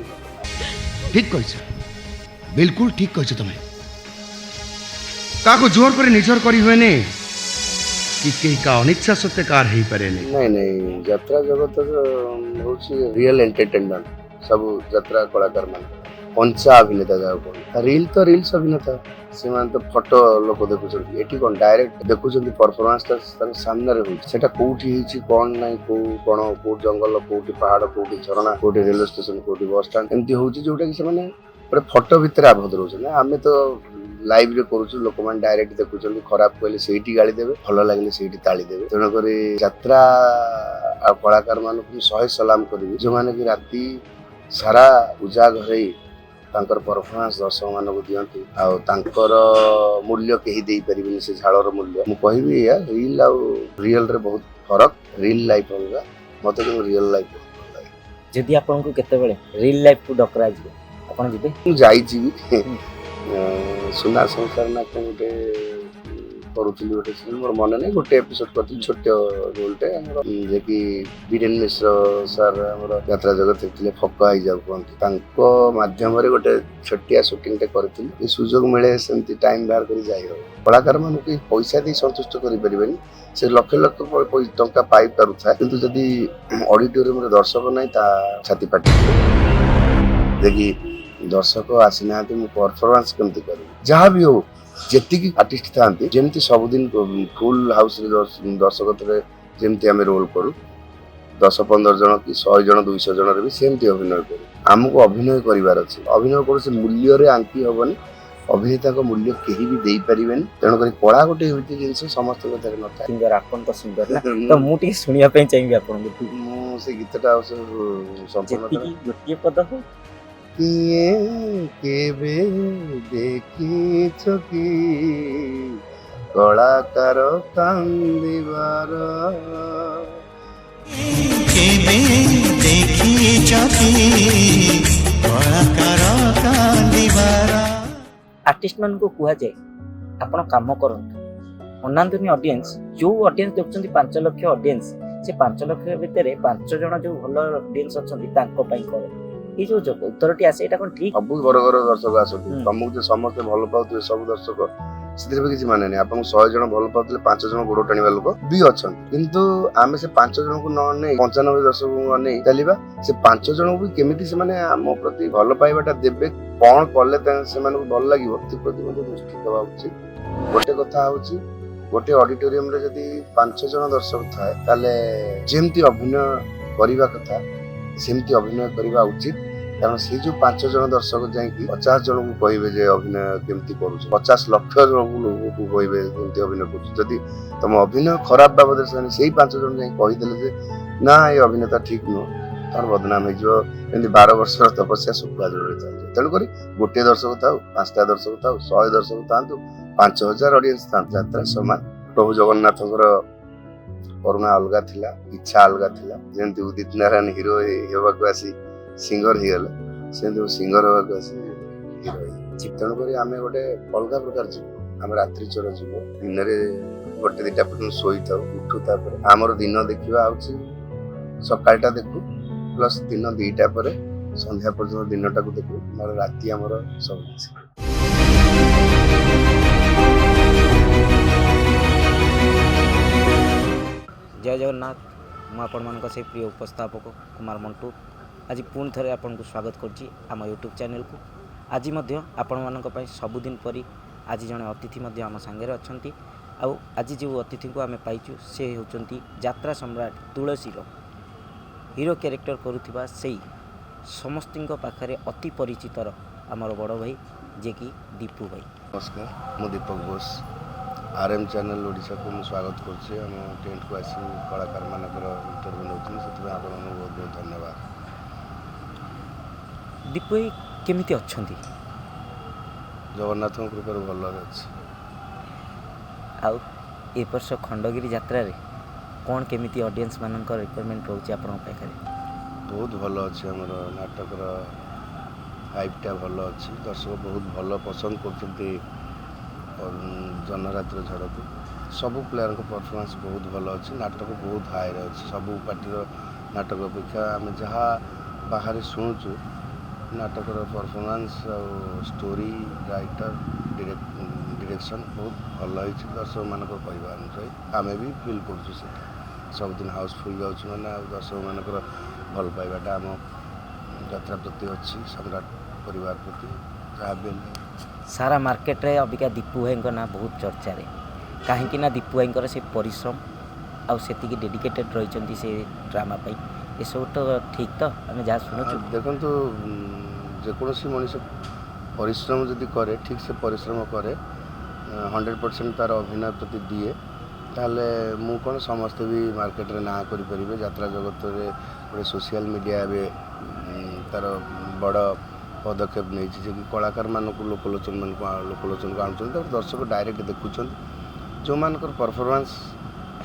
କେହି। ଠିକ କହିଛ, ବିଲକୁଲ ଠିକ କହିଛ ତମେ। କାହାକୁ ଜୋର କରି ନିଜର କରି ହୁଏନି କି କେହି କା ଅନିଚ୍ଛା ସତ୍ତ୍ୱେ କାହାର ହେଇପାରେନି। ନାଇଁ ନାଇଁ, ଯାତ୍ରା ଜଗତର ହେଉଛି ରିଅଲ ଏଣ୍ଟରଟେନମେଣ୍ଟ। ସବୁ ଯାତ୍ରା କଳାକାର ମାନେ କଞ୍ଚା ଅଭିନେତା ଯାହାକୁ କୁହନ୍ତି। ରିଲ୍ ତ ରିଲ୍ସ ଅଭିନେତା, ସେମାନେ ତ ଫଟୋ ଲୋକ ଦେଖୁଛନ୍ତି। ଏଠି କ'ଣ ଡାଇରେକ୍ଟ ଦେଖୁଛନ୍ତି, ପରଫର୍ମାନ୍ସଟା ତାଙ୍କ ସାମ୍ନାରେ ହଉଛି। ସେଟା କୋଉଠି ହେଇଛି, କ'ଣ ନାହିଁ, କୋଉ କ'ଣ, କୋଉ ଜଙ୍ଗଲ, କୋଉଠି ପାହାଡ଼, କୋଉଠି ଝରଣା, କୋଉଠି ରେଲୱେ ଷ୍ଟେସନ, କୋଉଠି ବସଷ୍ଟାଣ୍ଡ, ଏମିତି ହଉଛି, ଯୋଉଟା କି ସେମାନେ ଗୋଟେ ଫଟୋ ଭିତରେ ଆବଦ୍ଧ ରହୁଛନ୍ତି। ଆମେ ତ ଲାଇଭରେ କରୁଛୁ, ଲୋକମାନେ ଡାଇରେକ୍ଟ ଦେଖୁଛନ୍ତି। ଖରାପ କହିଲେ ସେଇଠି ଗାଳି ଦେବେ, ଭଲ ଲାଗିଲେ ସେଇଠି ତାଳି ଦେବେ। ତେଣୁକରି ଯାତ୍ରା ଆଉ କଳାକାର ମାନଙ୍କୁ ମୁଁ 100 ସଲାମ କରିବି, ଯୋଉମାନେ କି ରାତି ସାରା ଉଜାଗର ହେଇ ତାଙ୍କର ପରଫର୍ମାନ୍ସ ଦର୍ଶକମାନଙ୍କୁ ଦିଅନ୍ତି। ଆଉ ତାଙ୍କର ମୂଲ୍ୟ କେହି ଦେଇପାରିବେନି, ସେ ଝାଳର ମୂଲ୍ୟ। ମୁଁ କହିବି ଏଇଆ, ରିଲ୍ ଆଉ ରିଅଲରେ ବହୁତ ଫରକ। ରିଲ୍ ଲାଇଫ୍ ଅଲଗା, ମତେ କିନ୍ତୁ ରିଅଲ ଲାଇଫ୍ ବହୁତ ଭଲ ଲାଗେ। ଯଦି ଆପଣଙ୍କୁ କେତେବେଳେ ରିଲ୍ ଲାଇଫକୁ ଡକରାଯିବ, ଆପଣ ଯିବେ? ମୁଁ ଯାଇଛି ବି। ସୁନା ସଂସାର ନା କଣ ଗୋଟେ କରୁଥିଲି ଗୋଟେ ସିରିଏଲ, ମୋର ମନେ ନାହିଁ। ଗୋଟେ ଏପିସୋଡ କରିଥିଲି, ଛୋଟ ରୋଲଟେ ଆମର, ଯିଏକି ବୀରେନ ମିଶ୍ର ସାର୍ ଆମର ଯାତ୍ରା ଜଗତ ଥିଲେ, ଫକ ହେଇଯାଉ କୁହନ୍ତି, ତାଙ୍କ ମାଧ୍ୟମରେ ଗୋଟେ ଛୋଟିଆ ସୁଟିଂଟେ କରିଥିଲି। ଏ ସୁଯୋଗ ମିଳେ, ସେମିତି ଟାଇମ୍ ବାହାର କରି ଯାଇ ହବ। କଳାକାରମାନଙ୍କୁ କେହି ପଇସା ଦେଇ ସନ୍ତୁଷ୍ଟ କରିପାରିବେନି। ସେ ଲକ୍ଷ ଲକ୍ଷ ଟଙ୍କା ପାଇପାରୁଥାଏ, କିନ୍ତୁ ଯଦି ଅଡିଟୋରିୟମରେ ଦର୍ଶକ ନାହିଁ, ତା ଛାତି ଫାଟିଯିବ ଦେଖି ଦର୍ଶକ ଆସିନାହାନ୍ତି, ମୁଁ ପରଫର୍ମାନ୍ସ କେମିତି କରିବି? ଯାହା ବି ହଉ, ଯେତିକି ଆର୍ଟିଷ୍ଟ ଥାଆନ୍ତି, ଯେମିତି ସବୁଦିନ ଫୁଲ୍ ହାଉସରେ ଦର୍ଶକ ଥିଲେ, ଯେମିତି ଆମେ ରୋଲ୍ କରୁ, 10-15 ଜଣ କି 100 ଜଣ, 200 ଜଣରେ ବି ସେମିତି ଅଭିନୟ କରୁ। ଆମକୁ ଅଭିନୟ କରିବାର ଅଛି। ଅଭିନୟ କୌଣସି ମୂଲ୍ୟରେ ଆଙ୍କି ହବନି। ଅଭିନେତାଙ୍କ ମୂଲ୍ୟ କେହି ବି ଦେଇପାରିବେନି। ତେଣୁକରି କଳା ଗୋଟେ ଏମିତି ଜିନିଷ, ସମସ୍ତଙ୍କ ଦେହରେ ନଥାଏ। ସିଙ୍ଗର, ଆପଣ ତ ସିଙ୍ଗର ନା, ତ ମୁଁ ଟିକେ ଶୁଣିବା ପାଇଁ ଚାହିଁବି ଆପଣଙ୍କୁ। ମୁଁ ସେ ଗୀତଟା ଅବଶ୍ୟ ସମ୍ପୂର୍ଣ୍ଣ ଯେତିକି ଗୋଟିଏ ପଦ ହଉ। କିଏ କେବେ ଦେଖିଛ କି କଳାକାର କାନ୍ଦିବାର? କେବେ ଦେଖିଛ କି କଳାକାର କାନ୍ଦିବାର? ଆର୍ଟିଷ୍ଟ ମାନଙ୍କୁ କୁହାଯାଏ, ଆପଣ କାମ କରନ୍ତୁ, ଅନାନ୍ତୁନି ଅଡିଏନ୍ସ। ଯୋଉ ଅଡିଏନ୍ସ ଦେଖୁଛନ୍ତି 5 ଲକ୍ଷ ଅଡିଏନ୍ସ, ସେ 5 ଲକ୍ଷ ଭିତରେ 5 ଜଣ ଯୋଉ ଭଲ ଅଡିଏନ୍ସ ଅଛନ୍ତି, ତାଙ୍କ ପାଇଁ କର। ଏଇ ଯୋଉ ଯୋଉ ଉତ୍ତରଟି ଆସେ, ଏଇଟା କଣ ଠିକ? ସବୁ ବର୍ଗର ଦର୍ଶକ ଆସନ୍ତି। ତମକୁ ଯେ ସମସ୍ତେ ଭଲ ପାଉଥିବେ ସବୁ ଦର୍ଶକ, ସେଥିରେ ବି କିଛି ମାନେ ନାହିଁ। ଆପଣଙ୍କୁ 100 ଜଣ ଭଲ ପାଉଥିଲେ 5 ଜଣ ଗୋଡ ଟାଣିବା ଲୋକ ବି ଅଛନ୍ତି। କିନ୍ତୁ ଆମେ ସେ 5 ଜଣଙ୍କୁ ନ ନେଇ 95 ଦର୍ଶକଙ୍କୁ ଅନେଇ ଚାଲିବା। ସେ 5 ଜଣଙ୍କୁ ବି କେମିତି ସେମାନେ ଆମ ପ୍ରତି ଭଲ ପାଇବାଟା ଦେବେ, କଣ କଲେ ସେମାନଙ୍କୁ ଭଲ ଲାଗିବ, ସେଥିପ୍ରତି ମଧ୍ୟ ଦୃଷ୍ଟି ଦେବା ଉଚିତ। ଗୋଟେ କଥା ହଉଛି, ଗୋଟେ ଅଡିଟୋରିୟମରେ ଯଦି 5 ଜଣ ଦର୍ଶକ ଥାଏ, ତାହେଲେ ଯେମିତି ଅଭିନୟ କରିବା କଥା ସେମିତି ଅଭିନୟ କରିବା ଉଚିତ। କାରଣ ସେଇ ଯୋଉ 5 ଜଣ ଦର୍ଶକ ଯାଇକି 50 ଜଣଙ୍କୁ କହିବେ ଯେ ଅଭିନୟ କେମିତି କରୁଛ, 50 ଲକ୍ଷ ଜଣଙ୍କୁ ଲୋକକୁ କହିବେ କେମିତି ଅଭିନୟ କରୁଛ। ଯଦି ତମ ଅଭିନୟ ଖରାପ ବାବଦରେ ସେମାନେ ସେଇ 5 ଜଣ ଯାଇ କହିଦେଲେ ଯେ ନା, ଏ ଅଭିନେତା ଠିକ ନୁହଁ, ତମର ବଦନାମ ହେଇଯିବ। ଏମିତି 12 ବର୍ଷର ତପସ୍ୟା ଶୁଖୁଆ ଜଳରେ ଚାଲିଯିବ। ତେଣୁକରି ଗୋଟିଏ ଦର୍ଶକ ଥାଉ, 5ଟା ଦର୍ଶକ ଥାଉ, 100 ଦର୍ଶକ ଥାଆନ୍ତୁ, 5000 ଅଡିଏନ୍ସ ଥାଆନ୍ତୁ, ଯାତ୍ରା ସମାନ। ପ୍ରଭୁ ଜଗନ୍ନାଥଙ୍କର କରୁଣା ଅଲଗା ଥିଲା, ଇଚ୍ଛା ଅଲଗା ଥିଲା। ଯେମିତି ଉଦିତ ନାରାୟଣ ହିରୋ ହେବାକୁ ଆସି ସିଙ୍ଗର ହେଇଗଲେ, ସେମିତି ସିଙ୍ଗର ହେବାକୁ ଆସି ହିରୋ ହେଇଗଲେ। ତେଣୁକରି ଆମେ ଗୋଟେ ଅଲଗା ପ୍ରକାର ଜୀବ। ଆମେ ରାତ୍ରି ଚର ଜୀବ। ଦିନରେ ଗୋଟେ ଦିଟା ପର୍ଯ୍ୟନ୍ତ ଶୋଇଥାଉ, ଉଠୁ। ତାପରେ ଆମର ଦିନ ଦେଖିବା ହଉଛି ସକାଳଟା ଦେଖୁ, ପ୍ଲସ୍ ଦିନ 2ଟା ପରେ ସନ୍ଧ୍ୟା ପର୍ଯ୍ୟନ୍ତ ଦିନଟାକୁ ଦେଖୁ। ନହେଲେ ରାତି ଆମର ସବୁ କିଛି। ଜୟ ଜଗନ୍ନାଥ। ମୁଁ ଆପଣମାନଙ୍କ ସେଇ ପ୍ରିୟ ଉପସ୍ଥାପକ କୁମାର ମଣ୍ଟୁ ଆଜି ପୁଣି ଥରେ ଆପଣଙ୍କୁ ସ୍ୱାଗତ କରୁଛି ଆମ ୟୁଟ୍ୟୁବ୍ ଚ୍ୟାନେଲକୁ। ଆଜି ମଧ୍ୟ ଆପଣମାନଙ୍କ ପାଇଁ ସବୁଦିନ ପରି ଆଜି ଜଣେ ଅତିଥି ମଧ୍ୟ ଆମ ସାଙ୍ଗରେ ଅଛନ୍ତି। ଆଉ ଆଜି ଯେଉଁ ଅତିଥିଙ୍କୁ ଆମେ ପାଇଛୁ, ସେ ହେଉଛନ୍ତି ଯାତ୍ରା ସମ୍ରାଟ ତୁଳସୀର ହିରୋ କ୍ୟାରେକ୍ଟର କରୁଥିବା ସେଇ ସମସ୍ତଙ୍କ ପାଖରେ ଅତି ପରିଚିତର ଆମର ବଡ଼ ଭାଇ, ଯିଏକି ଦୀପୁ ଭାଇ। ନମସ୍କାର, ମୁଁ Deepak Bose. R M channel ଓଡ଼ିଶାକୁ ମୁଁ ସ୍ୱାଗତ କରୁଛି। ଆମ ଟେଣ୍ଟକୁ ଆସି କଳାକାରମାନଙ୍କର ଇଣ୍ଟରଭ୍ୟୁ ନେଉଛନ୍ତି, ସେଥିପାଇଁ ଆପଣମାନଙ୍କୁ ବହୁତ ବହୁତ ଧନ୍ୟବାଦ। ଦୀପୁ ଭାଇ, କେମିତି ଅଛନ୍ତି? ଜଗନ୍ନାଥଙ୍କ କୃପାରୁ ଭଲରେ ଅଛି। ଆଉ ଏ ବର୍ଷ ଖଣ୍ଡଗିରି ଯାତ୍ରାରେ କ'ଣ କେମିତି ଅଡ଼ିଏନ୍ସ ମାନଙ୍କର ରିକ୍ୱାରମେଣ୍ଟ ରହୁଛି ଆପଣଙ୍କ ପାଖରେ? ବହୁତ ଭଲ ଅଛି। ଆମର ନାଟକର ହାଇପ୍ଟା ଭଲ ଅଛି। ଦର୍ଶକ ବହୁତ ଭଲ ପସନ୍ଦ କରୁଛନ୍ତି ଜହ୍ନରାତିର ଝଡ଼କୁ। ସବୁ ପ୍ଲେୟାରଙ୍କ ପରଫର୍ମାନ୍ସ ବହୁତ ଭଲ ଅଛି। ନାଟକ ବହୁତ ହାଇରେ ଅଛି। ସବୁ ପାର୍ଟିର ନାଟକ ଅପେକ୍ଷା ଆମେ ଯାହା ବାହାରେ ଶୁଣୁଛୁ, ନାଟକର ପରଫର୍ମାନ୍ସ ଆଉ ଷ୍ଟୋରି, ରାଇଟର, ଡିରେକ୍ସନ୍ ବହୁତ ଭଲ ହେଇଛି। ଦର୍ଶକମାନଙ୍କ କହିବା ଅନୁଯାୟୀ ଆମେ ବି ଫିଲ୍ କରୁଛୁ ସେଇଟା। ସବୁଦିନ ହାଉସଫୁଲ୍ ଯାଉଛି ମାନେ ଆଉ ଦର୍ଶକମାନଙ୍କର ଭଲ ପାଇବାଟା ଆମ ଯାତ୍ରା ପ୍ରତି ଅଛି, ସମ୍ରାଟ ପରିବାର ପ୍ରତି ଯାହା ବି ହେଲେ। ସାରା ମାର୍କେଟରେ ଅବିକା ଦୀପୁ ଭାଇଙ୍କ ନାଁ ବହୁତ ଚର୍ଚ୍ଚାରେ, କାହିଁକି ନା ଦୀପୁ ଭାଇଙ୍କର ସେ ପରିଶ୍ରମ ଆଉ ସେତିକି ଡେଡିକେଟେଡ଼ ରହିଛନ୍ତି ସେ ଡ୍ରାମା ପାଇଁ। ଏସବୁ ତ ଠିକ୍ ତ ଆମେ ଯାହା ଶୁଣୁଛୁ? ଦେଖନ୍ତୁ, ଯେକୌଣସି ମଣିଷ ପରିଶ୍ରମ ଯଦି କରେ, ଠିକ୍ ସେ ପରିଶ୍ରମ କରେ, 100% ତା'ର ଅଭିନୟ ପ୍ରତି ଦିଏ, ତାହେଲେ ମୁଁ କ'ଣ ସମସ୍ତେ ବି ମାର୍କେଟରେ ନାଁ କରିପାରିବେ। ଯାତ୍ରା ଜଗତରେ ଗୋଟେ ସୋସିଆଲ ମିଡ଼ିଆ ଏବେ ତା'ର ବଡ଼ ପଦକ୍ଷେପ ନେଇଛି ଯେ କି କଳାକାରମାନଙ୍କୁ ଲୋକଲୋଚନକୁ ଆଣୁଛନ୍ତି। ତାପରେ ଦର୍ଶକ ଡାଇରେକ୍ଟ ଦେଖୁଛନ୍ତି। ଯେଉଁମାନଙ୍କର ପରଫର୍ମାନ୍ସ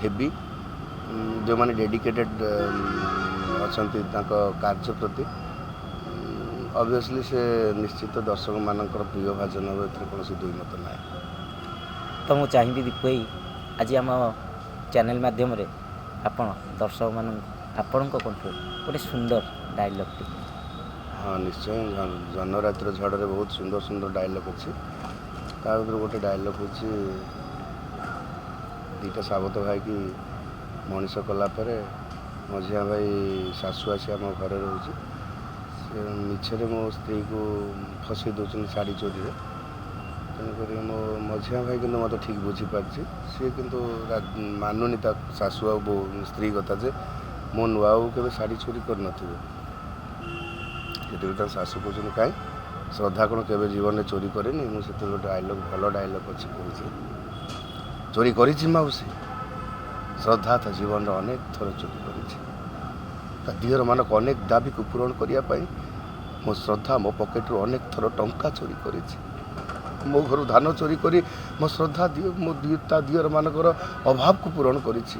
ହେଭି, ଯେଉଁମାନେ ଡେଡିକେଟେଡ଼ ଅଛନ୍ତି ତାଙ୍କ କାର୍ଯ୍ୟ ପ୍ରତି, ଅବଭିୟସଲି ସେ ନିଶ୍ଚିତ ଦର୍ଶକମାନଙ୍କର ପ୍ରିୟ ଭାଜନ ହେବ, ଏଥିରେ କୌଣସି ଦୁଇ ମତ ନାହିଁ। ତ ମୁଁ ଚାହିଁବି ଦୀପୁ ଭାଇ, ଆଜି ଆମ ଚ୍ୟାନେଲ୍ ମାଧ୍ୟମରେ ଆପଣ ଦର୍ଶକମାନଙ୍କୁ ଆପଣଙ୍କ କଣ୍ଠରୁ ଗୋଟେ ସୁନ୍ଦର ଡାଇଲଗ୍ଟି। ହଁ, ନିଶ୍ଚୟ। ଜହ୍ନରାତିର ଝଡ଼ରେ ବହୁତ ସୁନ୍ଦର ସୁନ୍ଦର ଡାଇଲଗ୍ ଅଛି। ତା ଭିତରୁ ଗୋଟେ ଡାଇଲଗ୍ ହେଉଛି, ଦୁଇଟା ସାବତ ଭାଇକି ମଣିଷ କଲା ପରେ ମଝିଆ ଭାଇ ଶାଶୁ ଆସି ଆମ ଘରେ ରହୁଛି। ସେ ମିଛରେ ମୋ ସ୍ତ୍ରୀକୁ ଫସେଇ ଦେଉଛନ୍ତି ଶାଢ଼ୀ ଚୋରିରେ। ତେଣୁକରି ମୋ ମଝିଆ ଭାଇ କିନ୍ତୁ ମୋତେ ଠିକ୍ ବୁଝିପାରିଛି। ସିଏ କିନ୍ତୁ ମାନୁନି ତା ଶାଶୁ ଆଉ ବୋଉ ସ୍ତ୍ରୀ କଥା ଯେ ମୋ ନୂଆ ବୋଉ କେବେ ଶାଢ଼ୀ ଚୋରି କରିନଥିବେ। ସେତେବେଳେ ତାଙ୍କ ଶାଶୁ କହୁଛନ୍ତି, କାଇଁ ଶ୍ରଦ୍ଧା କ'ଣ କେବେ ଜୀବନରେ ଚୋରି କରେନି? ମୁଁ ସେତେବେଳେ ଗୋଟେ ଡାଇଲଗ୍, ଭଲ ଡାଇଲଗ୍ ଅଛି, କହୁଛି, ଚୋରି କରିଛି ମାଉସୀ, ଶ୍ରଦ୍ଧା ତା ଜୀବନରେ ଅନେକ ଥର ଚୋରି କରିଛି। ତା ଦିଅରମାନଙ୍କ ଅନେକ ଦାବିକୁ ପୂରଣ କରିବା ପାଇଁ ମୋ ଶ୍ରଦ୍ଧା ମୋ ପକେଟରୁ ଅନେକ ଥର ଟଙ୍କା ଚୋରି କରିଛି। ମୋ ଘରୁ ଧାନ ଚୋରି କରି ମୋ ଶ୍ରଦ୍ଧା ଦିଅ ମୋ ତା ଦିଅରମାନଙ୍କର ଅଭାବକୁ ପୂରଣ କରିଛି।